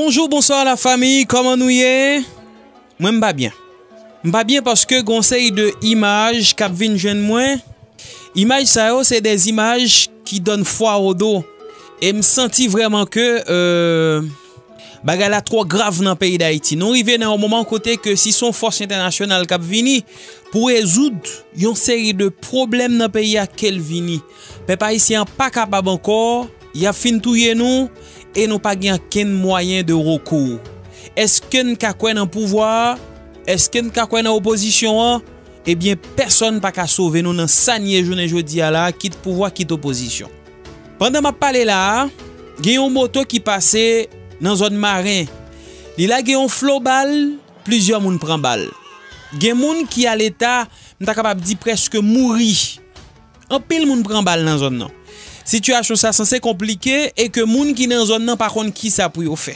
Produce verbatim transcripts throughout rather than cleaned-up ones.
Bonjou, bonswa la fami, kòman nou ye? Mwen m pa byen. M pa byen paske gon seri de imaj k ap vin jwenn mwen. Imaj sa yo se de imaj ki donn fwa o do. E m santi vrèman ke, euh, bagay la twò grav nan peyi Dayiti. Nou rive nan yon moman kote ke si se yon fòs entènasyonal k ap vini pou rezoud yon seri de pwoblèm nan peyi a ke l vini, pèp ayisyen an pa kapab ankò, y ap fin touye nou e nou pa gen okenn mwayen de rekou. Èske n ka kwè nan pouvwa a? Èske n ka kwè nan opozisyon an? Ebyen, pèsonn pa ka sove nou nan sa n ye jounen jodi a la, kit pouvwa, kit opozisyon. Pandan m ap pale la a, gen yon moto ki pase nan zòn Maren. Li lage yon flo bal, plizyè moun pran bal. Gen moun ki a leta, m ta kapab di prèske mouri. Anpil moun pran bal nan zòn nan. Sitiyasyon sa sanse konplike e ke moun ki nan zòn nan pa konn kisa pou yo fè.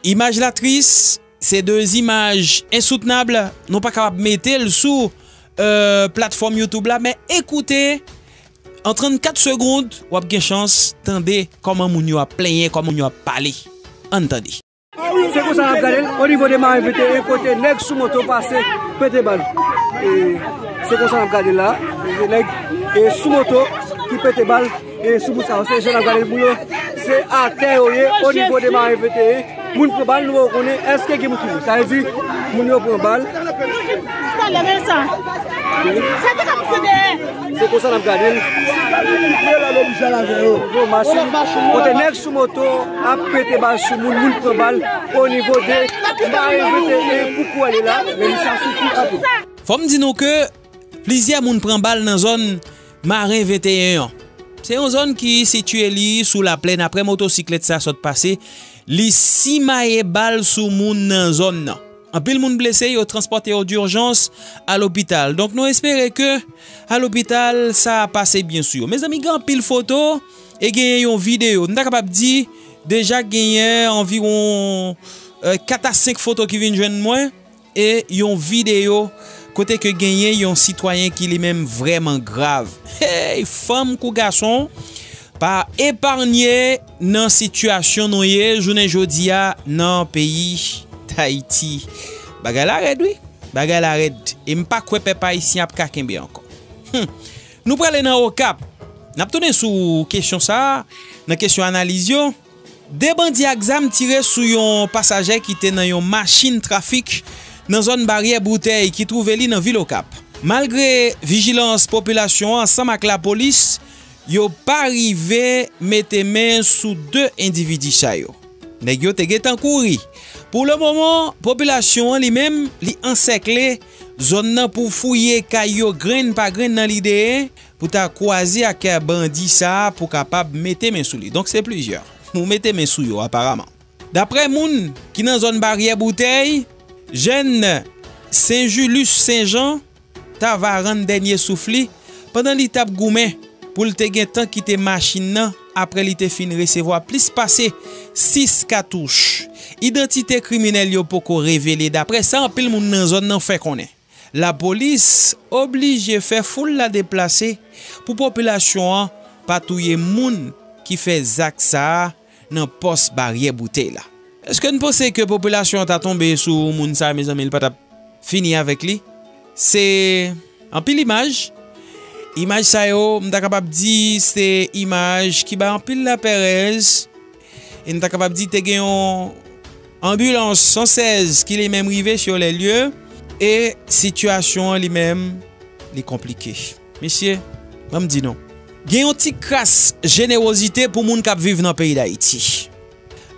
Imaj la tris, se de zimaj ensoutnab, nou pa kapab mete l sou, euh, platfòm YouTube la, men ekoute, an trannkat segonn, w ap gen chans tande kòman moun yo ap plenyen, kòman moun yo ap pale. Ann tande. Se konsa n ap gade l, o nivo de Maren venteyen, kote nèg sou moto pase, pete bal. E se konsa n ap gade l la, e nèg, e sou moto ki pete bal, e sou moun sa yo, se jan n ap gade l, moun yo, se atè yo ye, o nivo de Maren venteyen. Moun pran bal, nou poko konnen èske gen moun ki mouri. Sa vle di, moun yo pran bal. Se konsa n ap gade l. Yo mache, kote nèg sou moto ap pete bal sou moun, moun pran bal o nivo de Maren venteyen pou kou ale la, men li sa soufi anpil. Fò m di nou ke plizyè moun pran bal nan zòn Maren venteyen an. Se yon zòn ki sitiye li sou laplèn. Aprè motosiklèt sa sot pase, li simaye bal sou moun nan zòn nan. Anpil moun blese, yo transpòte yo dijans a lopital. Donk nou espere ke a lopital sa pase byen sou yo. Mezanmi, gen anpil foto e genyen yon videyo. M ta kapab di deja genyen anviwon, euh, kat a senk foto ki vin jwenn mwen e yon videyo kote ke genyen yon sitwayen ki li menm vrèman grav. Hey, fanm kou gason pa eparnye nan sitiyasyon nou ye jounen jodi a nan peyi Dayiti. Bagay la rèd, wi. Bagay la rèd. E m pa kwè pèp ayisyen ap ka kenbe ankò. Hmm. Nou prale nan Okap. N ap tounen sou kesyon sa a, nan kesyon analiz yo. De bandi ak zam tire sou yon pasaje ki te nan yon machin trafik nan zòn Baryè Boutèy ki twouve li nan vil Okap. Malgre vijilans popilasyon an ansanm ak lapolis, yo pa rive mete men sou de endividi sa yo. Nèg yo te gentan kouri. Pou lemoman, popilasyon an li menm, li ansèkle zòn nan pou fouye kay yo grenn pa grenn nan lide pou ta kwaze ak bandi sa a pou kapab mete men sou li. Donk, se plizyè. Pou mete men sou yo, aparaman. Daprè moun ki nan zòn Baryè Boutèy, jèn Sen Jilus Sen Jan ta va rann dènye souf li pandan li t ap goumen pou l te gentan kite machin nan aprè li te fin resevwa plis pase sis katouch. Idantite kriminèl yo poko revele, daprè sa anpil moun nan zòn nan fè konnen. Lapolis oblije fè foul la deplase pou popilasyon an pa touye moun ki fè zak sa a nan pòs Baryè Boutèy la. Èske n panse ke popilasyon an ta tonbe sou moun sa a, mezanmi, l pa t ap fini avèk li? Se anpil imaj. Imaj sa yo, m ta kapab di se imaj ki bay anpil lapèrèz. E n ta kapab di te gen yon anbilans san sèz ki li menm rive sur les lieux. E sitiyasyon an li menm, li konplike. Mesye, ban m di nou, gen yon ti kras jenewozite pou moun k ap viv nan peyi Dayiti.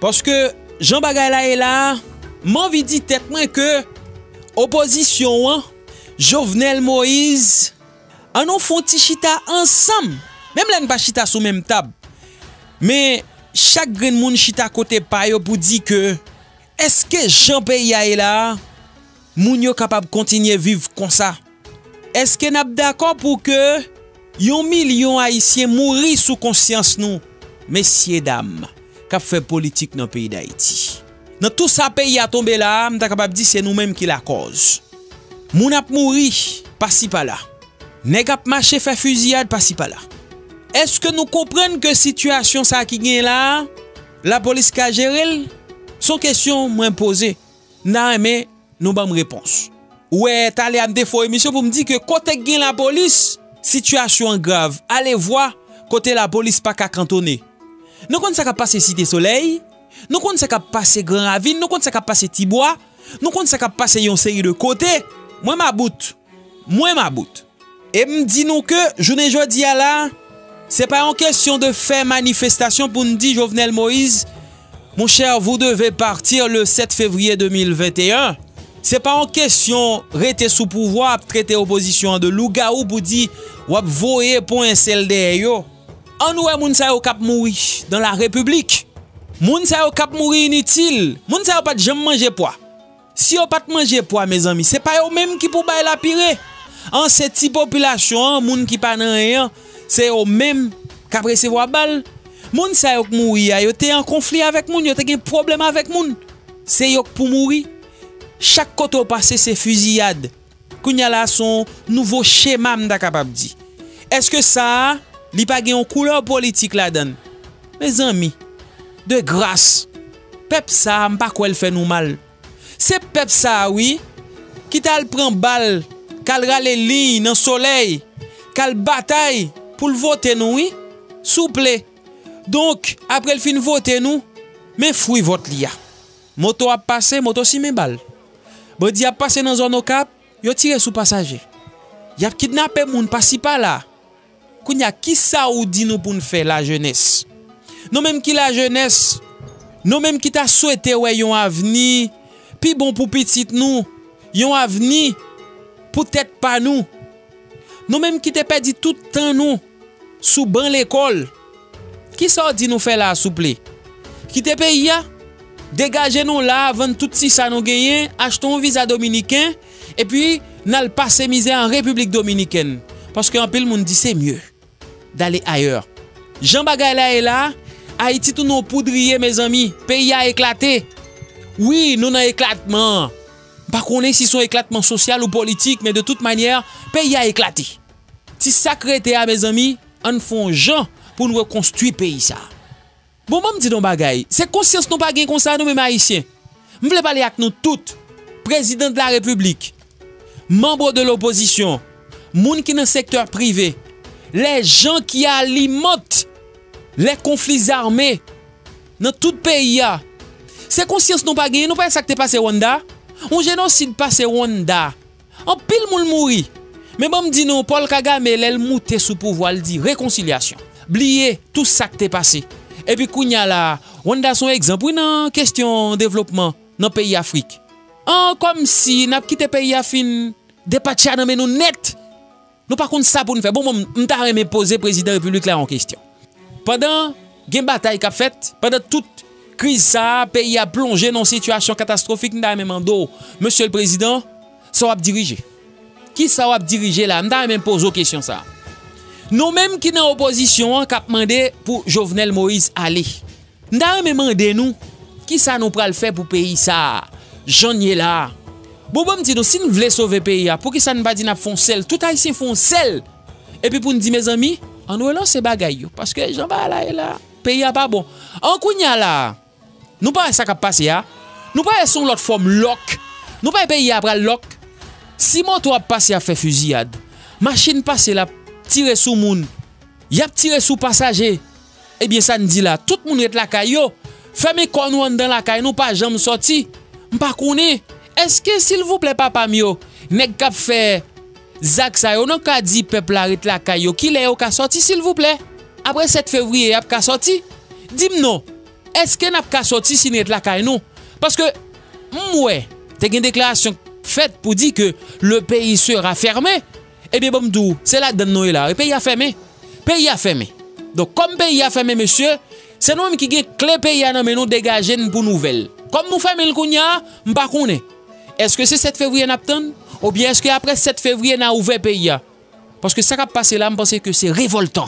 Paske jan bagay la ye la a, m anvi di tèt mwen ke opozisyon an, Jovenel Moïse, ann nou fè yon ti chita ansanm. Menm lè n pa chita sou menm tab, men chak grenn moun chita kote pa yo pou di ke èske jan peyi a ye la a, moun yo kapab kontinye viv konsa? Èske n ap dakò pou ke yon milyon Ayisyen mouri sou konsyans nou, mesyedam, k ap fè politik nan peyi Dayiti? Nan tou sa peyi a tonbe la a, m ta kapab di se nou menm ki lakòz. Moun ap mouri pasi pala. Nèg ap mache fè fiziyad pasi pala. Èske nou konprann ke sitiyasyon sa a ki genyen la a, lapolis ka jere l? Se yon kesyon mwen poze. M ta renmen nou ban m repons. Ou wè, talè a m te fè yon emisyon pou m di ke kote k gen lapolis, sitiyasyon an grav. Ale vwa kote lapolis pa ka kantonnen. Nou konn sa k ap pase Site Solèy, nou konn sa k ap pase Gran Ravin, nou konn sa k ap pase Tibwa, nou konn sa k ap pase yon seri de kote. Mwen m about. Mwen m about. E m di nou ke jounen jodi a la, se pa yon kesyon de fè manifestasyon pou n di Jovenel Moïse, mon cher, vous devez partir le sept février deux mille vingt et un. Se pa yon kesyon rete sou pouvwa ap trete opozisyon an de lougawou pou di w ap voye pwen sèl dèyè yo. Ann wè moun sa yo k ap mouri dans la République. Moun sa yo k ap mouri initil. Moun sa yo pa t janm manje pwa. Si yo pa t manje pwa, mezanmi, se pa yo menm ki pou bay lapire. An, se ti popilasyon an, moun ki pa nan anyen an, se yo menm k ap resevwa bal. Moun sa yo k mouri a, yo te an konfli avèk moun, yo te gen pwoblèm avèk moun. Se yo k pou mouri. Chak kote w pase, se fiziyad. Kounye a la, se yon nouvo chema, m ta kapab di. Èske sa a, li pa gen yon koulè politik ladan l? Mezanmi, de gras, pèp sa a, m pa kwè l fè nou mal. Se pèp sa a, wi, ki t al pran bal, k al rale liy nan Solèy, k al batay pou l vote nou, wi, souple. Donk, apre l fin vote nou, men fwi vòt li a. Moto ap pase, moto simen bal. Bandi ap pase nan zòn Okap, yo tire sou pasaje. Y ap kidnape moun pasi pala. Kounye a, kisa ou di nou pou n fè, lajenès? Nou menm ki lajenès, nou menm ki ta swete wè yon avni pi bon pou pitit nou, yon avni pou tèt pa nou. Nou menm ki te pèdi tout tan nou sou ban lekòl. Kisa w di nou fè la a, souple? Kite peyi a? Degaje nou la a, vann tout ti sa nou genyen, achte yon viza dominiken, epi n al pase mizè an Repiblik Dominikèn. Paske anpil moun di se mye d'aller ailleurs. Jan bagay la ye la, Ayiti tounen yon poudriye, mezanmi. Peyi a eklate. Wi, nou nan eklatman an. M pa konnen si se yon eklatman sosyal ou politik, men de tout manyè, peyi a eklate. Ti sa k rete a, mezanmi, ann fè yon jan pou n rekonstwi peyi sa a. Bon, ban m di nou yon bagay. Se konsyans nou pa gen konsa, nou menm Ayisyen. M vle pale ak nou tout, prezidan de la repiblik, manm de lopozisyon, moun ki nan sektè prive, les gens qui alimentent les conflits armés nan tout peyi a. Se konsyans nou pa genyen, nou pa wè sa k te pase Rwanda? Yon jenosid pase Rwanda. Anpil moun mouri. Men ban m di nou, Paul Kagame, lè l moute sou pouvwa, l di rekonsilyasyon. Bliye tou sa k te pase. Epi kounye a la, Rwanda se yon egzanp, wi, nan kesyon devlopman nan peyi Afrik. An, kòmsi n ap kite peyi a fin depatcha nan men nou nèt. Nou pa konn sa pou n fè. Bon, mwen, m ta renmen poze prezidan repiblik la yon kesyon. Pandan gen batay k ap fèt, pandan tout kriz sa a, peyi a plonje nan yon sitiyasyon katastwofik, m ta renmen mande w, mesye le prezidan, sa w ap dirije? Kisa w ap dirije la? M ta renmen poze w kesyon sa a. Nou menm ki nan opozisyon an k ap mande pou Jovenel Moïse ale, m ta renmen mande nou, kisa nou pral fè pou peyi sa a, jan n ye la a? Bon, ban m di nou, si n vle sove peyi a, poukisa n pa di n ap fè yon sèl, tout Ayisyen fè yon sèl, epi pou n di, mezanmi, ann relanse bagay yo, paske jan bagay la ye la, peyi a pa bon. An, kounye a la a, nou pa wè sa k ap pase a? Nou pa wè se yon lòt fòm lòk? Nou pa wè peyi a pral lòk? Si moto ap pase ap fè fiziyad, machin pase l ap tire sou moun, y ap tire sou pasaje, ebyen, sa n di la, tout moun ret lakay yo. Fèmen kò nou anndan lakay nou, pa janm sòti. M pa konnen. Èske, silvouplè, papa m yo, nèg k ap fè zak sa yo, nou ka di pèp la ret lakay yo, kilè yo ka sòti, silvouplè? Apre sèt fevriye, y ap ka sòti? Di m non. Èske n ap ka sòti si n ret lakay nou? Paske m wè, te gen deklarasyon fèt pou di ke le pays sera fermé. Ebyen, ban m di w, se ladann nou ye la. Peyi a fèmen. Peyi a fèmen. Donk, kòm peyi a fèmen, mesye, se nou menm ki gen kle peyi a nan men nou, degaje n pou nouvèl. Kòm nou fèmen l kounye a, m pa konnen. Èske se sèt fevriye n ap tann? Oubyen èske apre sèt fevriye n a ouvè peyi a? Paske sa k ap pase la, m panse ke se revòltan.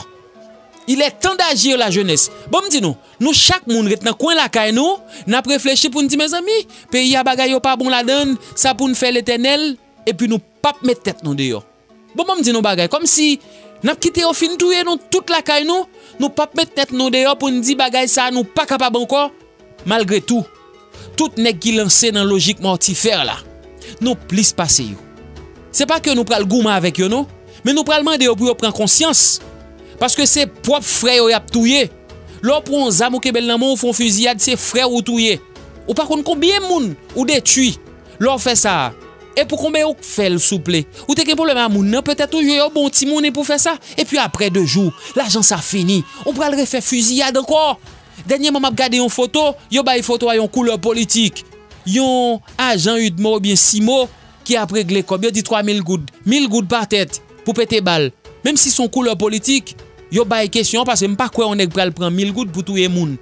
Il est temps d'agir, la jeunesse. Bon, m di nou, nou chak moun ret nan kwen lakay nou, n ap reflechi pou n di, mezanmi, peyi a bagay yo pa bon ladan l, sa pou n fè Letènèl, epi nou p ap met tèt nou deyò. Bon, ban m di nou bagay, kòmsi n ap kite yo fin touye nou tout lakay nou, nou p ap met tèt nou deyò pou n di bagay sa a nou pa kapab ankò, malgre tou. Tout nèg ki lanse nan lojik mòtifè la, nou plis pase yo. Se pa ke nou pral goumen avèk yo non, men nou pral mande yo pou yo pran konsyans. Paske se pwòp frè yo y ap touye. Lè w pran yon zam ou kenbe l nan men w, ou fè yon fiziyad, se frè w ou touye. Ou pa konn konbyen moun ou detwi lè w fè sa a. E pou konbyen ou k fè l souple? Ou te gen pwoblèm a moun nan, petèt ou jwe yon bon timoun pou fè sa. Epi aprè de jou, lajan sa fini. Ou pral refè fiziyad ankò. Dènyèman m ap gade yon foto, yo bay foto a yon koulè politik. Yon ajan UDMO oubyen CIMO ki ap regle kòb. Yo di twa mil goud, mil goud pa tèt pou pete bal. Menm si se yon koulè politik, yo bay kesyon an, paske m pa kwè yon nèg pral pran mil goud pou touye moun,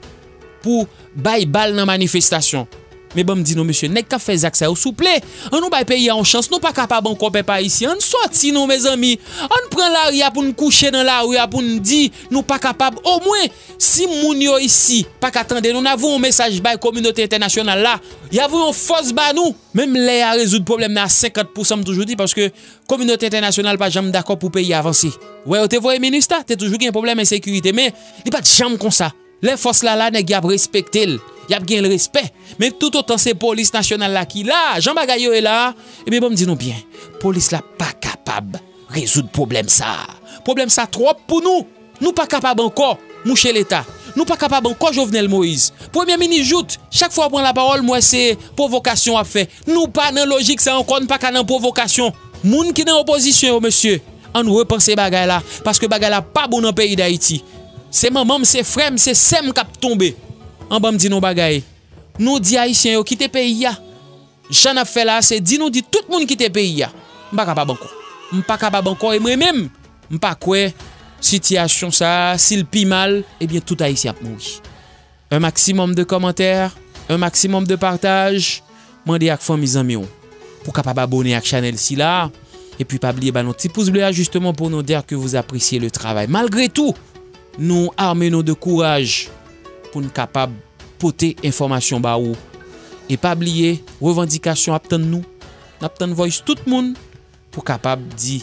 pou bay bal nan manifestasyon. Men ban m di nou, mesye, nèg k ap fè zak sa yo, souple, ann nou bay peyi a yon chans. Nou pa kapab ankò, pèp ayisyen. Ann sòti non, mezanmi. Ann pran lari a pou n kouche nan lari a pou n di nou pa kapab. Omwen, si moun yo isi pa ka tande nou, n a voye yon mesaj bay kominote entènasyonal la. Y a voye yon fòs ba nou. Menm lè y a rezoud pwoblèm nan a senkant pousan, m toujou di, paske kominote entènasyonal pa janm dakò pou peyi a vanse. Wè, yo te voye MINUSTAH, te toujou gen pwoblèm ensekirite, men li pa t janm konsa. Lè fòs la la, nèg y ap respekte l, y ap gen l respè. Men toutotan se polis nasyonal la ki la, jan bagay yo ye la a, ebyen, ban m di nou byen, polis la pa kapab rezoud pwoblèm sa a. Pwoblèm sa twòp pou nou. Nou pa kapab ankò, mouche Leta. Nou pa kapab ankò, Jovenel Moïse. Premye minis jout, chak fwa w pran lapawòl, m wè se pwovokasyon w ap fè. Nou pa nan lojik sa ankò, n pa ka nan pwovokasyon. Moun ki nan opozisyon yo, mesye, ann repanse bagay la, paske bagay la pa bon nan peyi Dayiti. Se manman m, se frè m, se sè m k ap tonbe. An ban m di nou bagay. Nou di Ayisyen yo kite peyi a. Jan n ap fè la a, se di nou di tout moun kite peyi a. M pa kapab ankò. M pa kapab ankò e mwen menm, m pa kwè sitiyasyon sa a, si l pi mal, ebyen tout Ayisyen ap mouri. Un maximum de commentaires, un maximum de partage. Mande ak fanmi zanmi w pou kapab abone ak chanèl sila. Epi pa bliye ba nou ti pous ble a justement pour nous dire que vous appréciez le travail. Malgre tou, nou ame nou de kouraj pou n kapab pote enfòmasyon ba ou. E pa bliye, revandikasyon ap tann nou. N ap tann voice tout moun pou kapab di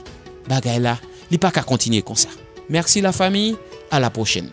bagay la, li pa ka kontinye konsa. Mèsi la famiy, à la prochaine.